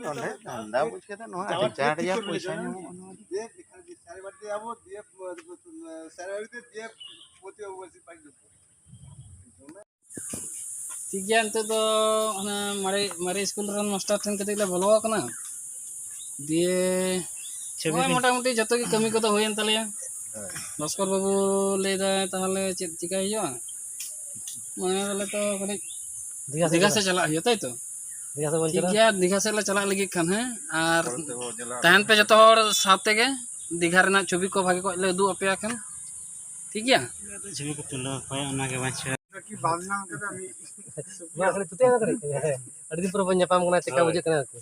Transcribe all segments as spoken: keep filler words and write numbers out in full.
ᱱᱚᱰᱮ ᱫᱷᱟᱱᱫᱟ ᱵᱩᱡᱽ ᱠᱟᱛᱮ ᱱᱚᱣᱟ ᱟᱹᱰᱤ ᱪᱟᱴ ᱜᱮᱭᱟ, ᱯᱚᱭᱥᱟ ᱧᱟᱢᱚᱜᱼᱟ ᱱᱚᱣᱟ᱾ ᱴᱷᱤᱠ ᱜᱮᱭᱟ, ᱱᱤᱛᱚᱜ ᱫᱚ ᱚᱱᱟ ᱢᱟᱨᱮ, ᱢᱟᱨᱮ ᱥᱠᱩᱞ ᱨᱮᱱ ᱢᱟᱥᱴᱟᱨ ᱴᱷᱮᱱ ᱠᱟᱹᱴᱤᱡ ᱞᱮ ᱵᱚᱞᱚ ᱟᱠᱟᱱᱟ᱾ ᱫᱤᱭᱮ ᱪᱷᱚᱵᱤ ᱱᱚᱜᱼᱚᱭ ᱵᱤᱱ ᱢᱚᱴᱟᱢᱩᱴᱤ ᱡᱚᱛᱚ ᱜᱮ ᱠᱟᱹᱢᱤ ᱠᱚᱫᱚ ᱦᱩᱭᱮᱱ ᱛᱟᱞᱮᱭᱟ᱾ ᱦᱮᱸ᱾ ᱵᱷᱟᱥᱠᱚᱨ ᱵᱟᱹᱵᱩ ᱞᱟᱹᱭᱫᱟᱭ, "ᱛᱟᱦᱚᱞᱮ ᱪᱮᱫ ᱪᱤᱠᱟᱹᱭ ᱦᱩᱭᱩᱜᱼᱟ?" ᱢᱚᱱᱮ ᱫᱟᱞᱮ ᱛᱚ ᱠᱟᱹᱴᱤᱡ ᱫᱤᱜᱷᱟ ᱥᱮᱫ ᱫᱤᱜᱷᱟ ᱪᱟᱞᱟᱜ᱾ ᱥᱮᱫ ᱪᱟᱞᱟᱜ ᱦᱩᱭᱩᱜᱼᱟ, ᱛᱟᱭ ᱛᱚ? ᱫᱤᱜᱷᱟ ᱥᱮᱫ ᱵᱚᱱ ᱴᱷᱤᱠ ᱪᱟᱞᱟᱜᱼᱟ᱾ ᱜᱮᱭᱟ, ᱫᱤᱜᱷᱟ ᱥᱮᱫ ᱞᱮ ᱪᱟᱞᱟᱜ ᱞᱟᱹᱜᱤᱫ ᱠᱷᱟᱱ, ᱦᱮᱸ, ᱟᱨ ᱛᱟᱦᱮᱱ ᱯᱮ ᱡᱚᱛᱚ ᱦᱚᱲ ᱥᱟᱶ ᱛᱮᱜᱮ᱾ ᱫᱤᱜᱷᱟ ᱨᱮᱱᱟᱜ ᱪᱷᱚᱵᱤ ᱠᱚ ᱵᱷᱟᱜᱮ ᱠᱚᱡ ᱞᱮ ᱩᱫᱩᱜ ᱟᱯᱮᱭᱟ ᱠᱷᱟᱱ, ᱴᱷᱤᱠ ᱜᱮᱭᱟ? ᱪᱷᱚᱵᱤ ᱠᱚ ᱛᱩᱞᱟᱹᱣ ᱚᱠᱚᱭ ᱚᱱᱟ ᱜᱮ ᱵᱟᱝ ᱪᱷᱟᱲᱟ᱾ ᱢᱟ ᱠᱟᱹᱴᱤᱡ ᱛᱩᱛᱤᱭᱟ ᱠᱟᱹᱴᱤᱡ᱾ ᱟᱹᱰᱤ ᱫᱤᱱ ᱯᱚᱨᱮ ᱵᱚᱱ ᱧᱟᱯᱟᱢ ᱠᱟᱱᱟ, ᱪᱮᱫᱠᱟ ᱦᱳᱭ᱾ ᱵᱩᱡᱷᱟᱹᱜ ᱠᱟᱱᱟ ᱟᱨᱠᱤ?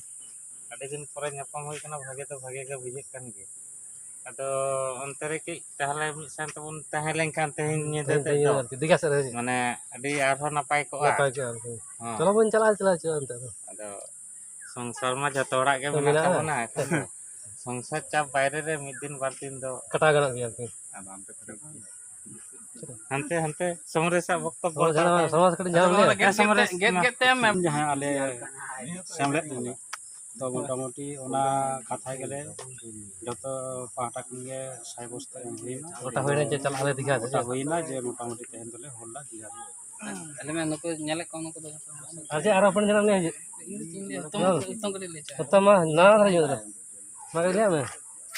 ᱟᱹᱰᱤ ᱫᱤᱱ ᱯᱚᱨᱮ ᱧᱟᱯᱟᱢ ᱦᱩᱭ ᱠᱟᱱᱟ, ᱵᱷᱟᱜᱮ ᱫᱚ ᱵᱷᱟᱜᱮ ᱜᱮ ᱵᱩᱡᱷᱟᱹᱜ ᱠᱟᱱ ᱜᱮᱭᱟ᱾ ᱟᱫᱚ ᱚᱱᱛᱮ ᱨᱮ ᱠᱟᱹᱡ ᱛᱟᱦᱚᱞᱮ ᱢᱤᱫ ᱥᱟᱶ ᱛᱮᱵᱚᱱ ᱛᱟᱦᱮᱸ ᱞᱮᱱᱠᱷᱟᱱ ᱛᱮᱦᱮᱧ ᱧᱤᱫᱟᱹ ᱛᱮᱦᱮᱧ ᱛᱮᱫ ᱫᱚ, ᱛᱮᱦᱮᱧ ᱟᱨᱠᱤ ᱫᱤᱜᱷᱟ ᱥᱮᱫ ᱨᱮ ᱦᱮᱸ᱾ ᱢᱟᱱᱮ ᱟᱹᱰᱤ ᱟᱨᱦᱚᱸ ᱱᱟᱯᱟᱭ ᱠᱚᱜᱼᱟ᱾ ᱱᱟᱯᱟᱭ ᱠᱚᱜᱼᱟ ᱟᱨᱠᱤ᱾ ᱦᱚᱸ᱾ ᱪᱚᱞᱚ ᱵᱚᱱ ᱪᱟᱞᱟᱜᱼᱟ, ᱪᱟᱞᱟᱜ ᱦᱚᱪᱚᱜᱼᱟ ᱚᱱᱛᱮ ᱫᱚ᱾ ᱟᱫᱚ ᱥᱚᱝᱥᱟᱨ ᱢᱟ ᱡᱷᱚᱛᱚ ᱦᱚᱲᱟᱜ ᱜᱮ ᱛᱚ ᱢᱮᱱᱟᱜ ᱢᱮᱱᱟᱜᱼᱟ᱾ ᱛᱟᱵᱚᱱᱟ᱾ ᱮᱠᱷᱚᱱ ᱫᱚ ᱥᱚᱝᱥᱟᱨ ᱪᱟᱯ ᱵᱟᱭᱨᱮ ᱨᱮ ᱢᱤᱫ ᱫᱤᱱ ᱵᱟᱨ ᱫᱤᱱ ᱫᱚ ᱠᱟᱴᱟᱣ ᱜᱟᱱᱚᱜ ᱜᱮᱭᱟ ᱟᱨᱠᱤ᱾ ᱦᱟᱱᱛᱮ, ᱦᱟᱱᱛᱮ ᱥᱚᱢᱚᱭ ᱨᱮ ᱥᱟᱵ ᱚᱠᱛᱚ ᱥᱚᱢᱚᱭ ᱵᱚᱞ ᱥᱟᱵ, ᱥᱟᱵ, ᱥᱚᱢᱚᱭ ᱠᱟᱹᱴᱤᱡ ᱧᱟᱢ ᱟᱫᱚ ᱞᱮᱭᱟ᱾ ᱜᱮᱫ, ᱦᱮᱸ, ᱥᱚᱢᱚᱭ ᱜᱮᱫ, ᱨᱮ ᱜᱮᱫ, ᱢᱟ᱾ ᱜᱮᱫ ᱛᱮ ᱮᱢ ᱢᱮ᱾ ᱡᱟᱦᱟᱸ ᱟᱞᱮ ᱥᱮᱢᱞᱮᱫ ᱨᱤᱱᱤᱡ, ᱛᱚ ᱢᱚᱴᱟᱢᱩᱴᱤ ᱚᱱᱟ ᱠᱟᱛᱷᱟ ᱜᱮᱞᱮ ᱡᱚᱛᱚ ᱯᱟᱦᱴᱟ ᱠᱷᱚᱱ ᱜᱮ ᱥᱟᱭ ᱵᱚᱥᱛᱟ ᱮᱢ ᱦᱩᱭᱱᱟ᱾ ᱜᱚᱴᱟ ᱦᱩᱭᱱᱟ ᱡᱮ ᱪᱟᱞᱟᱜ ᱟᱞᱮ ᱫᱤᱜᱷᱟ ᱥᱮ ᱜᱚᱴᱟ ᱪᱮᱫ? ᱦᱩᱭᱱᱟ ᱡᱮ ᱢᱚᱴᱟᱢᱩᱴᱤ ᱛᱮᱦᱮᱧ ᱫᱚᱞᱮ ᱦᱚᱞ ᱞᱟ ᱫᱤᱜᱷᱟ ᱨᱮ᱾ ᱟᱞᱮ ᱢᱟ ᱱᱩᱠᱩ ᱧᱮᱞᱮᱫ ᱠᱚᱣᱟ, ᱱᱩᱠᱩ ᱫᱚ ᱡᱚᱛᱚ᱾ ᱟᱨ ᱪᱮᱫ ᱟᱨᱚ ᱦᱚᱯᱚᱱ ᱡᱟᱱᱟᱢ ᱞᱮᱭᱟ ᱪᱮᱫ? ᱤᱧ ᱫᱚ ᱪᱤᱱ ᱞᱟᱹᱭᱟ, ᱦᱩᱛᱩᱢ, ᱦᱩᱛᱩᱢ ᱠᱟᱹᱴᱤᱡ ᱞᱟᱹᱭ ᱪᱮᱫ? ᱦᱩᱛᱩᱢ ᱢᱟ ᱱᱟᱣᱟ ᱫᱷᱟᱨᱟ ᱧᱚᱜ ᱨᱮ᱾ ᱢᱟ ᱠᱟᱹᱴᱤᱡ ᱞᱟᱹᱭᱟᱜ ᱢᱮ᱾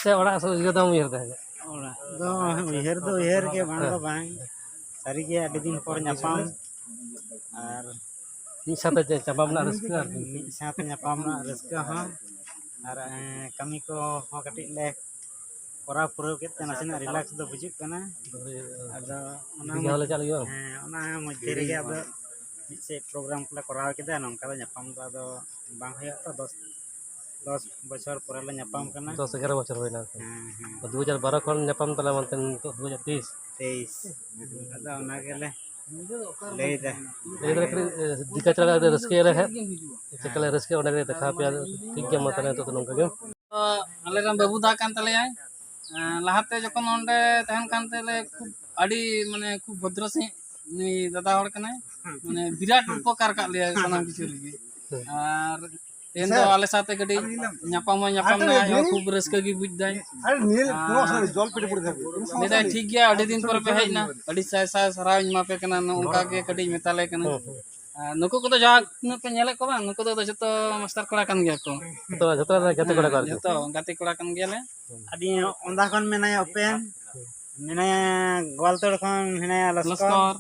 ᱥᱮ ᱚᱲᱟᱜ ᱥᱮᱫ ᱤᱭᱟᱹ ᱫᱚᱢ ᱩᱭᱦᱟᱹᱨ ᱫᱟ? ᱚᱲᱟᱜ ᱫᱚ ᱩᱭᱦᱟᱹᱨ ᱫᱚ ᱩᱭᱦᱟᱹᱨ ᱜᱮ, ᱵᱟᱝ ᱫᱚ ᱦᱮᱸ᱾ ᱵᱟᱝ᱾ ᱥᱟᱹᱨᱤ ᱜᱮ ᱟᱹᱰᱤ ᱫᱤᱱ ᱯᱚᱨ ᱧᱟᱯᱟᱢ᱾ ᱟᱨ ᱢᱤᱫ ᱥᱟᱶᱛᱮ ᱪᱮ-, ᱪᱟᱯᱟᱢ ᱨᱮᱱᱟᱜ ᱨᱟᱹᱥᱠᱟᱹ ᱟᱨᱠᱤ᱾ ᱢᱤᱫ ᱥᱟᱶᱛᱮ ᱧᱟᱯᱟᱢ ᱨᱮᱱᱟᱜ ᱨᱟᱹᱥᱠᱟᱹ ᱦᱚᱸ᱾ ᱟᱨ, ᱮᱸ, ᱠᱟᱹᱢᱤ ᱠᱚᱦᱚᱸ ᱠᱟᱹᱴᱤᱡ ᱞᱮ ᱠᱚᱨᱟᱣ ᱯᱩᱨᱟᱹᱣ ᱠᱮᱫ ᱛᱮ ᱱᱟᱥᱮᱱᱟᱜ relax ᱫᱚ ᱵᱩᱡᱩᱜ ᱠᱟᱱᱟ᱾ ᱟᱫᱚ ᱚᱱᱟ ᱫᱤᱜᱷᱟ ᱦᱚᱸᱞᱮ ᱢᱚᱫᱽᱫᱷᱮ, ᱪᱟᱞᱟᱜ ᱞᱟᱹᱜᱤᱫ ᱵᱟᱝ? ᱦᱮᱸ, ᱚᱱᱟ ᱢᱚᱫᱽᱫᱷᱮ ᱨᱮᱜᱮ ᱟᱫᱚ ᱢᱤᱫᱴᱮᱡ program ᱠᱚᱞᱮ ᱠᱚᱨᱟᱣ ᱠᱮᱫᱟ᱾ ᱱᱚᱝᱠᱟ ᱫᱚ ᱧᱟᱯᱟᱢ ᱫᱚ ᱟᱫᱚ ᱵᱟᱝ ᱦᱩᱭᱩᱜᱼᱟ ᱛᱚ, ᱫᱚᱥ, ᱫᱚᱥ ᱵᱚᱪᱷᱚᱨ ᱯᱚᱨᱮ ᱞᱮ ᱧᱟᱯᱟᱢ ᱠᱟᱱᱟ᱾ ᱫᱚᱥ ᱮᱜᱟᱨᱚ ᱵᱚᱪᱷᱚᱨ ᱦᱩᱭᱱᱟ ᱟᱨᱠᱤ᱾ ᱦᱮᱸ, ᱦᱮᱸ᱾ ᱫᱩ ᱦᱟᱡᱟᱨ ᱵᱟᱨᱚ ᱠᱷᱚᱱ ᱧᱟᱯᱟᱢ ᱛᱟᱞᱮ ᱢᱟᱱᱛᱮ ᱱᱤᱛᱚᱜ ᱫᱩ ᱦᱟᱡᱟᱨ ᱛᱮᱭᱤᱥ᱾ ᱛᱮᱭᱤᱥ᱾ ᱟᱫᱚ ᱚᱱᱟ ᱜᱮᱞᱮ ᱞᱟᱹᱭᱫᱟ᱾ ᱞᱟᱹᱭ ᱫᱟᱞᱮ ᱠᱟᱹᱴᱤᱡ, ᱮ, ᱫᱤᱜᱷᱟ ᱪᱟᱞᱟᱜ ᱞᱟᱹᱜᱤᱫ ᱨᱟᱹᱥᱠᱟᱹᱭᱟᱞᱮ ᱦᱟᱸᱜ᱾ ᱪᱮᱫ ᱞᱮᱠᱟᱞᱮ ᱨᱟᱹᱥᱠᱟᱹᱭᱟ ᱚᱸᱰᱮ ᱜᱮᱞᱮ ᱫᱮᱠᱷᱟᱣ ᱟᱯᱮᱭᱟ᱾ ᱴᱷᱤᱠ ᱜᱮᱭᱟ, ᱢᱟ ᱛᱟᱦᱞᱮ ᱱᱤᱛᱚᱜ ᱫᱚ ᱱᱚᱝᱠᱟ ᱜᱮ᱾ ᱛᱚ, ᱟᱞᱮᱨᱮᱱ ᱵᱟᱹᱵᱩ ᱫᱟ ᱠᱟᱱ ᱛᱟᱞᱮᱭᱟᱭ᱾ ᱮᱸ, ᱞᱟᱦᱟᱛᱮ ᱡᱚᱠᱷᱚᱱ ᱚᱸᱰᱮ ᱛᱟᱦᱮᱱ ᱠᱟᱱ ᱛᱟᱦᱮᱸᱞᱮ ᱠᱷᱩᱵ ᱟᱹᱰᱤ, ᱢᱟᱱᱮ, ᱠᱷᱩᱵ ᱵᱷᱚᱫᱨᱚ ᱥᱟᱺᱦᱤᱡ ᱱᱩᱭ ᱫᱟᱫᱟ ᱦᱚᱲ ᱠᱟᱱᱟᱭ, ᱢᱟᱱᱮ ᱵᱤᱨᱟᱴ ᱩᱯᱚᱠᱟᱨ ᱠᱟᱜ ᱞᱮᱭᱟ ᱥᱟᱱᱟᱢ ᱠᱤᱪᱷᱩ ᱨᱮᱜᱮ᱾ ᱟᱨ ᱛᱮᱦᱮᱧ ᱫᱚ ᱟᱞᱮ ᱥᱟᱶᱛᱮ ᱠᱟᱹᱴᱤᱡ ᱧᱟᱯᱟᱢ ᱦᱚᱸ ᱧᱟᱯᱟᱢ ᱱᱟᱭ, ᱟᱡ ᱦᱚᱸ ᱠᱷᱩᱵ ᱨᱟᱹᱥᱠᱟᱹ ᱜᱮ ᱵᱩᱡ ᱫᱟᱭ᱾ ᱟᱨ ᱞᱟᱹᱭ ᱫᱟᱭ, "ᱴᱷᱤᱠ ᱜᱮᱭᱟ, ᱟᱹᱰᱤ ᱫᱤᱱ ᱯᱚᱨᱮ ᱯᱮ ᱦᱮᱡ ᱮᱱᱟ, ᱟᱹᱰᱤ ᱥᱟᱭ ᱥᱟᱭ ᱥᱟᱨᱦᱟᱣ ᱤᱧ ᱮᱢᱟ ᱯᱮ ᱠᱟᱱᱟ", ᱱᱚᱜᱼᱚ ᱱᱚᱝᱠᱟ ᱜᱮ ᱠᱟᱹᱴᱤᱡ ᱢᱮᱛᱟ ᱞᱮ ᱠᱟᱱᱟ᱾ ᱟᱨ ᱱᱩᱠᱩ ᱠᱚᱫᱚ ᱡᱟᱦᱟᱸ ᱛᱤᱱᱟᱹᱜ ᱯᱮ ᱧᱮᱞᱮᱫ ᱠᱚᱣᱟ ᱵᱟᱝ, ᱱᱩᱠᱩ ᱫᱚ ᱡᱚᱛᱚ ᱢᱟᱥᱴᱟᱨ ᱠᱚᱲᱟ ᱠᱟᱱ ᱜᱮᱭᱟ ᱠᱚ᱾ ᱡᱚᱛᱚ, ᱡᱚᱛᱚ ᱜᱟᱛᱮ ᱠᱚᱲᱟ ᱠᱚ ᱟᱨᱠᱤ᱾ ᱡᱚᱛᱚ ᱜᱟᱛᱮ ᱠᱚᱲᱟ ᱠᱟᱱ ᱜᱮᱭᱟᱞᱮ᱾ ᱟᱹᱰᱤ ᱚᱸᱫᱷᱟ ᱠᱷᱚᱱ ᱢᱮᱱᱟᱭᱟ ᱩᱯᱮᱱ, ᱢᱮᱱᱟᱭᱟ ᱜᱳᱣᱟᱞᱛᱳᱲ ᱠᱷᱚᱱ ᱢᱮᱱᱟᱭᱟ ᱞᱚᱥᱠᱚᱨ᱾ ᱞᱚᱥᱠᱚᱨ᱾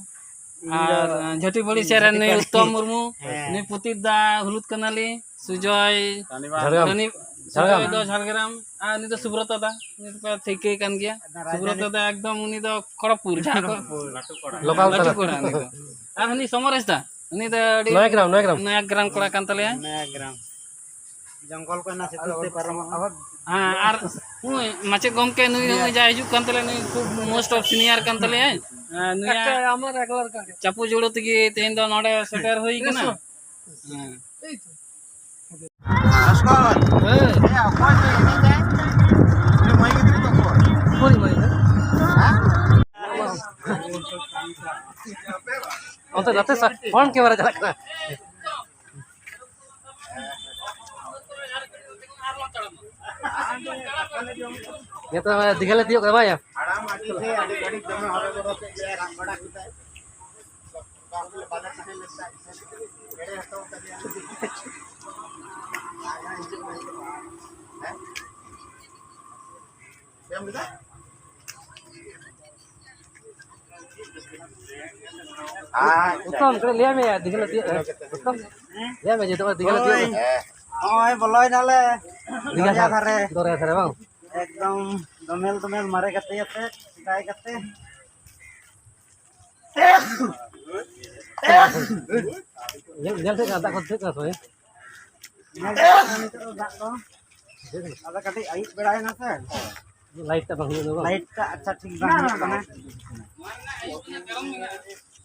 ᱤᱧ ᱫᱚ ᱟᱨ ᱡᱷᱟᱹᱴᱤ ᱵᱟᱹᱲᱤ ᱥᱮᱫ ᱨᱮᱱ ᱱᱩᱭ ᱩᱛᱛᱚᱢ ᱢᱩᱨᱢᱩ, ᱦᱮᱸ᱾ ᱱᱩᱭ ᱯᱩᱛᱤᱛ ᱫᱟ ᱦᱩᱞᱩᱫ ᱠᱟᱱᱟᱞᱤ, ᱥᱩᱡᱚᱭ, ᱡᱷᱟᱲᱜᱨᱟᱢ᱾ ᱨᱟᱱᱤ, ᱡᱷᱟᱲᱜᱨᱟᱢ᱾ ᱥᱩᱡᱚᱭ ᱫᱚ ᱡᱷᱟᱲᱜᱨᱟᱢ, ᱟᱨ ᱱᱩᱭ ᱫᱚ ᱥᱩᱵᱨᱚᱛᱚ ᱫᱟ, ᱱᱩᱭ ᱫᱚᱯᱮ ᱴᱷᱤᱠᱟᱹᱭ ᱠᱟᱱ ᱜᱮᱭᱟ᱾ ᱨᱟᱡᱽᱫᱷᱟᱱᱤ᱾ ᱥᱩᱵᱨᱚᱛᱚ ᱫᱟ ᱮᱠᱫᱚᱢ ᱩᱱᱤ ᱫᱚ ᱠᱷᱚᱲᱚᱜᱽᱯᱩᱨ, ᱡᱟᱦᱟᱸ ᱠᱚ ᱞᱚᱠᱟᱞ ᱞᱟᱹᱴᱩ ᱠᱟᱱᱟ᱾ ᱠᱚᱲᱟ ᱩᱱᱤ ᱫᱚ᱾ ᱟᱨ ᱩᱱᱤ ᱥᱚᱢᱚᱨᱮᱥ ᱫᱟ, ᱩᱱᱤ ᱫᱚ ᱟᱹᱰᱤ ᱱᱚᱭᱟᱜᱨᱟᱢ, ᱱᱚᱭᱟᱜᱨᱟᱢ᱾ ᱱᱚᱭᱟᱜᱨᱟᱢ ᱠᱚᱲᱟ ᱠᱟᱱ ᱛᱟᱞᱮᱭᱟ᱾ ᱱᱚᱭᱟᱜᱨᱟᱢ᱾ ᱡᱚᱝᱜᱚᱞ ᱠᱚ ᱨᱮᱱᱟᱜ ᱥᱤᱛᱩᱝ ᱛᱮ ᱯᱟᱨᱚᱢᱚᱜᱼᱟ᱾ ᱦᱮᱸ, ᱟᱨ ᱱᱩᱭ ᱢᱟᱪᱮᱫ ᱜᱚᱢᱠᱮ ᱱᱩᱭ, ᱱᱩᱭ ᱡᱟ ᱦᱤᱡᱩᱜ ᱠᱟᱱ ᱛᱟᱞᱮᱭᱟ, ᱱᱩᱭ ᱠᱷᱩᱵ most of senior ᱠᱟᱱ ᱛᱟᱞᱮᱭᱟᱭ᱾ ᱦᱮᱸ, ᱱᱩᱭᱟᱜ ᱪᱟᱯᱚ ᱡᱩᱲᱩ ᱛᱮᱜᱮ ᱛᱮᱦᱮᱧ ᱫᱚ ᱱᱚᱰᱮ ᱥᱮᱴᱮᱨ ᱦᱩᱭ ᱠᱟᱱᱟ᱾ ᱦᱮᱸ᱾ ᱦᱮᱸ᱾ ᱚᱠᱚᱭ ᱯᱮ ᱮᱱᱮᱡ ᱫᱟ? ᱩᱱᱤ ᱢᱟᱹᱭ ᱜᱤᱫᱽᱨᱟᱹ ᱫᱚ ᱚᱠᱚᱭ? ᱚᱠᱚᱭ ᱢᱟᱹᱭ ᱫᱚ? ᱦᱮᱸ? ᱚᱱᱛᱮ ᱱᱟᱛᱮ ᱥᱟ-, front camera ᱪᱟᱞᱟᱜ ᱠᱟᱱᱟ᱾ ᱱᱤᱛᱚᱜ ᱫᱤᱜᱷᱟ ᱞᱮ ᱛᱤᱭᱳᱜ ᱠᱟᱫᱟ ᱵᱟᱝ ᱭᱟ? ᱦᱟᱲᱟᱢ ᱟᱹᱰᱤ ᱥᱮ ᱟᱹᱰᱤ ᱜᱷᱟᱹᱲᱤᱡ ᱫᱚᱢᱮ ᱦᱚᱨᱚ ᱵᱚᱨᱚ ᱠᱮᱫ ᱞᱮᱭᱟ, ᱨᱟᱜ ᱵᱟᱲᱟ ᱠᱮᱫᱟᱭ᱾ ᱵᱟᱥ ᱨᱮ ᱵᱟᱞᱮ ᱛᱟᱦᱮᱸ ᱞᱮᱱ ᱛᱟᱦᱮᱸᱫ, ᱮᱲᱮ ᱦᱚᱴᱚ ᱠᱟᱫᱮᱭᱟ᱾ ᱦᱮᱸ? ᱪᱮᱫ ᱮᱢ ᱞᱟᱹᱭᱫᱟ? ᱟᱨ ᱩᱛᱛᱚᱢ, ᱠᱟᱹᱴᱤᱡ ᱞᱟᱹᱭ ᱢᱮ, ᱫᱤᱜᱷᱟ ᱞᱮ ᱛᱤᱭᱳᱜ ᱠᱟᱫᱟ᱾ ᱩᱛᱛᱚᱢ, ᱞᱟᱹᱭ ᱢᱮ ᱡᱮ, ᱱᱚᱜᱼᱚᱭ ᱫᱤᱜᱷᱟ ᱞᱮ ᱛᱤᱭᱳᱜ ᱠᱟᱫᱟ᱾ ᱦᱮᱸ᱾ ᱱᱚᱜᱼᱚᱭ ᱵᱚᱞᱚᱭ ᱱᱟᱞᱮ ᱫᱤᱜᱷᱟ ᱫᱚᱨᱭᱟ ᱫᱷᱟᱨᱮ᱾ ᱫᱚᱨᱭᱟ ᱫᱷᱟᱨᱮ ᱵᱟᱝ? ᱮᱠᱫᱚᱢ ᱫᱚᱢᱮᱞ ᱫᱚᱢᱮᱞ ᱢᱟᱨᱮ ᱜᱟᱛᱮ ᱟᱛᱮ, ᱥᱮᱫᱟᱭ ᱜᱟᱛᱮ᱾ ᱧᱮᱞ, ᱧᱮᱞ ᱴᱷᱤᱠ ᱠᱟᱱᱟ, ᱫᱟᱜ ᱠᱚ ᱴᱷᱤᱠ ᱠᱟᱱᱟ ᱥᱮ ᱵᱟᱝ? ᱧᱮᱞ ᱴᱷᱤᱠ ᱠᱟᱱᱟ ᱱᱤᱛᱚᱜ ᱫᱚ ᱫᱟᱜ ᱫᱚ᱾ ᱟᱫᱚ ᱠᱟᱹᱴᱤᱡ ᱟᱹᱭᱩᱵ ᱵᱮᱲᱟᱭᱮᱱᱟ ᱥᱮ᱾ ᱞᱟᱭᱤᱴ ᱴᱟᱜ ᱵᱟᱝ ᱦᱩᱭᱩᱜ ᱠᱟᱱᱟ ᱵᱟᱝ? ᱞᱟᱭᱤᱴ ᱴᱟᱜ ᱟᱪᱪᱷᱟ ᱴᱷᱤᱠ ᱵᱟᱝ ᱦᱩᱭᱩᱜ ᱠᱟᱱᱟ᱾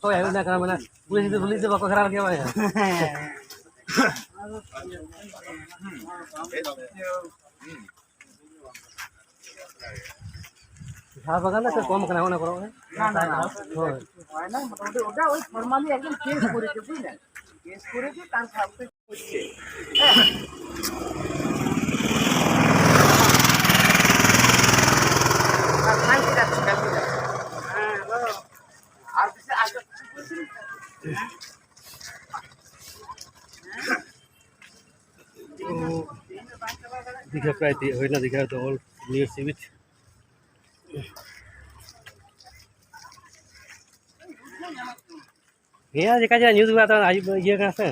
ᱦᱳᱭ, ᱦᱩᱭᱩᱜ ᱠᱟᱱᱟ, ᱢᱟᱱᱮ ᱯᱩᱞᱤᱥ ᱫᱚ, ᱯᱩᱞᱤᱥ ᱫᱚ ᱵᱟᱠᱚ ᱠᱷᱟᱨᱟᱯ ᱜᱮᱭᱟ ᱵᱟᱝ? ᱦᱮᱸ᱾ ᱪᱟ ᱵᱟᱜᱟᱱ ᱨᱮ ᱥᱮ ᱠᱚᱢ ᱠᱟᱱᱟ ᱚᱱᱟ ᱠᱚᱨᱮ? ᱦᱳᱭ᱾ ᱦᱳᱭ, ᱢᱚᱴᱟᱢᱩᱴᱤ ᱚᱱᱟ ᱳᱭ formally একদম টেস্ট করেছে, বুঝলেন? টেস্ট করেছে, তার সাথে হচ্ছে। হ্যাঁ। আর কালকে যাচ্ছে, কালকে যাচ্ছে। হ্যাঁ, বলো। আর কিছু আগে কিছু বলছিলেন? ᱛᱚ, ᱫᱤᱜᱷᱟ ᱯᱨᱟᱭ ᱛᱤᱭᱳᱜ ᱦᱩᱭᱱᱟ, ᱫᱤᱜᱷᱟ ᱫᱚ ᱚᱞ ᱱᱤᱭᱟᱹ ᱥᱤ ᱵᱤᱪ᱾ ᱦᱮᱸ, ᱪᱮᱠᱟ ᱪᱮᱠᱟ ᱧᱩᱛ ᱵᱮᱲᱟ ᱛᱚ ᱟᱹᱭᱩᱵ ᱤᱭᱟᱹ ᱠᱟᱱᱟ ᱥᱮ᱾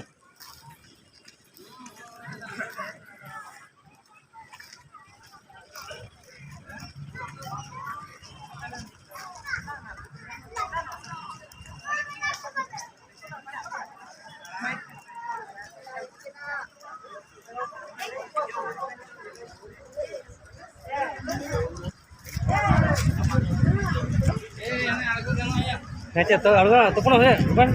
ᱦᱮᱸ, ᱪᱮᱫ ᱛᱚ ᱟᱬᱜᱚ ᱛᱩᱯᱩᱱ ᱦᱩᱭᱩᱜᱼᱟ ᱵᱟᱝ?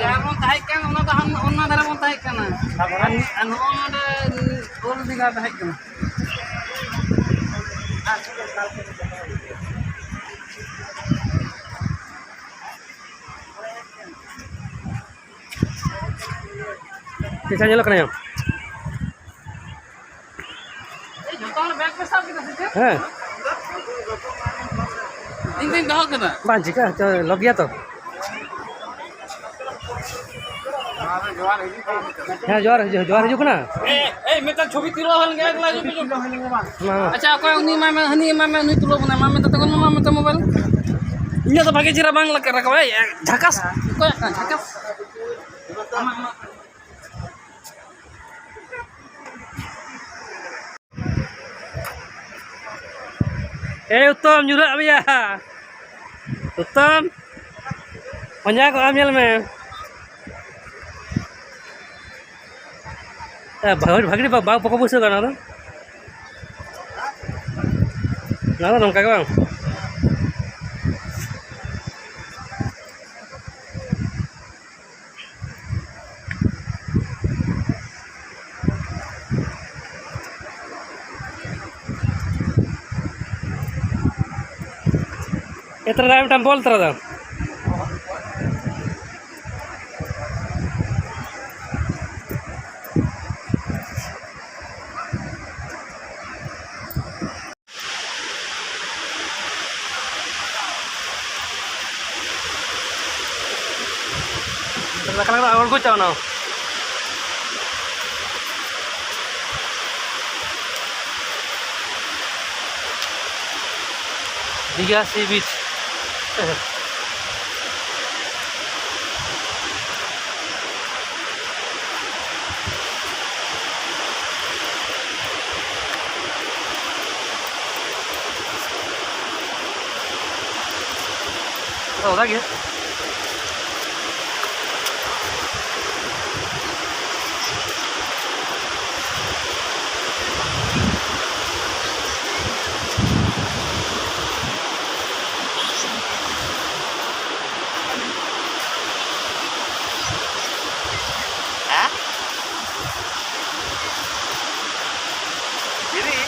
ᱡᱟᱦᱟᱸ ᱵᱚᱱ ᱛᱟᱦᱮᱸ ᱠᱟᱱ, ᱚᱱᱟ ᱫᱚ ᱦᱟᱱ-, ᱚᱱᱟ ᱫᱷᱟᱨᱮ ᱵᱚᱱ ᱛᱟᱦᱮᱸ ᱠᱟᱱᱟ᱾ ᱟᱨ, ᱟᱨ ᱱᱚᱜᱼᱚ ᱱᱚᱰᱮ ᱳᱞᱰ ᱫᱤᱜᱷᱟ ᱛᱟᱦᱮᱸ ᱠᱟᱱᱟ᱾ ᱪᱮᱫ ᱞᱮᱠᱟ ᱧᱮᱞᱚᱜ ᱠᱟᱱᱟ ᱭᱟ? ᱡᱚᱛᱚ ᱦᱚᱲ ᱵᱮᱜᱽ ᱯᱮ ᱥᱟᱵ ᱠᱮᱫᱟ ᱥᱮ ᱪᱮᱫ? ᱦᱮᱸ᱾ ᱤᱧ ᱫᱚᱧ ᱫᱚᱦᱚ ᱠᱮᱫᱟ᱾ ᱵᱟᱝ ᱪᱤᱠᱟᱹᱜᱼᱟ, ᱛᱚ, ᱞᱚᱠ ᱜᱮᱭᱟ ᱛᱚ᱾ ᱦᱮᱸ, ᱡᱚᱦᱟᱨ ᱦᱤᱡᱩᱜ, ᱡᱚᱦᱟᱨ ᱦᱤᱡᱩᱜ ᱠᱟᱱᱟ᱾ ᱮᱭ, ᱮᱭ, ᱢᱤᱫᱴᱟᱝ ᱪᱷᱚᱵᱤ ᱛᱩᱞᱟᱹᱣ ᱦᱚᱸ ᱞᱮᱱ ᱜᱮᱭᱟ, ᱮᱠᱞᱟ ᱦᱤᱡᱩᱜ ᱢᱮ᱾ ᱢᱟ, ᱢᱟ᱾ ᱟᱪᱪᱷᱟ, ᱚᱠᱚᱭ ᱩᱱᱤ ᱮᱢᱟᱭ ᱢᱮ, ᱦᱟᱹᱱᱤ ᱮᱢᱟᱭ ᱢᱮ, ᱩᱱᱤ ᱛᱩᱞᱟᱹᱣ ᱵᱚᱱᱟᱭ, ᱮᱢᱟᱭ ᱢᱮ ᱛᱟᱛᱮ ᱠᱚ, ᱮᱢᱟᱭ ᱢᱮ ᱛᱟᱢ ᱢᱳᱵᱟᱭᱤᱞ᱾ ᱤᱧᱟᱹᱜ ᱫᱚ ᱵᱷᱟᱜᱮ ᱪᱮᱦᱨᱟ ᱵᱟᱝ ᱨᱟᱠᱟᱵᱟᱭ, ᱡᱷᱟᱠᱟᱥ᱾ ᱚᱠᱚᱭᱟᱜ ᱠᱟᱱᱟ ᱡᱷᱟᱠᱟᱥ? ᱟᱢᱟᱜ, ᱟᱢᱟᱜ᱾ ᱮᱭ ᱩᱛᱛᱚᱢ, ᱧᱩᱨᱦᱟᱹᱜ ᱢᱮᱭᱟ᱾ ᱩᱛᱛᱚᱢ, ᱯᱟᱸᱡᱟ ᱠᱚᱜ ᱟᱢ, ᱧᱮᱞ ᱢᱮ᱾ ᱮ, ᱵᱷᱟᱹᱜᱤ, ᱵᱷᱟᱹᱜᱤ ᱵᱟ-, ᱵᱟ-, ᱵᱟᱠᱚ ᱵᱩᱡᱷᱟᱹᱣ ᱠᱟᱱᱟ ᱚᱱᱟ ᱫᱚ᱾ ᱚᱱᱟ ᱫᱚ ᱱᱚᱝᱠᱟ ᱜᱮ ᱵᱟᱝ? ᱛᱟᱨᱟ ᱢᱤᱫᱴᱟᱝ ᱵᱚᱞ ᱛᱟᱨᱟ ᱫᱚ᱾ ᱨᱟᱠᱟᱵ ᱨᱟᱠᱟᱵ ᱟᱬᱜᱚ ᱪᱟᱞᱟᱣ ᱱᱟ᱾ ᱫᱤᱜᱷᱟ ᱥᱤ ᱵᱤᱪ᱾ ᱟᱫᱚ ᱚᱱᱟ ᱜᱮ᱾ ᱦᱮᱸ? ᱫᱷᱤᱨᱤ?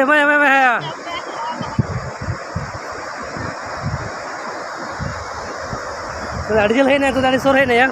ᱮ ᱵᱷᱟᱭ, ᱵᱷᱟᱭ, ᱵᱷᱟᱭ᱾ ᱟᱹᱰᱤ ᱡᱷᱟᱹᱞ ᱦᱮᱡ ᱮᱱᱟ, ᱟᱹᱰᱤ ᱥᱩᱨ ᱦᱮᱡ ᱮᱱᱟ᱾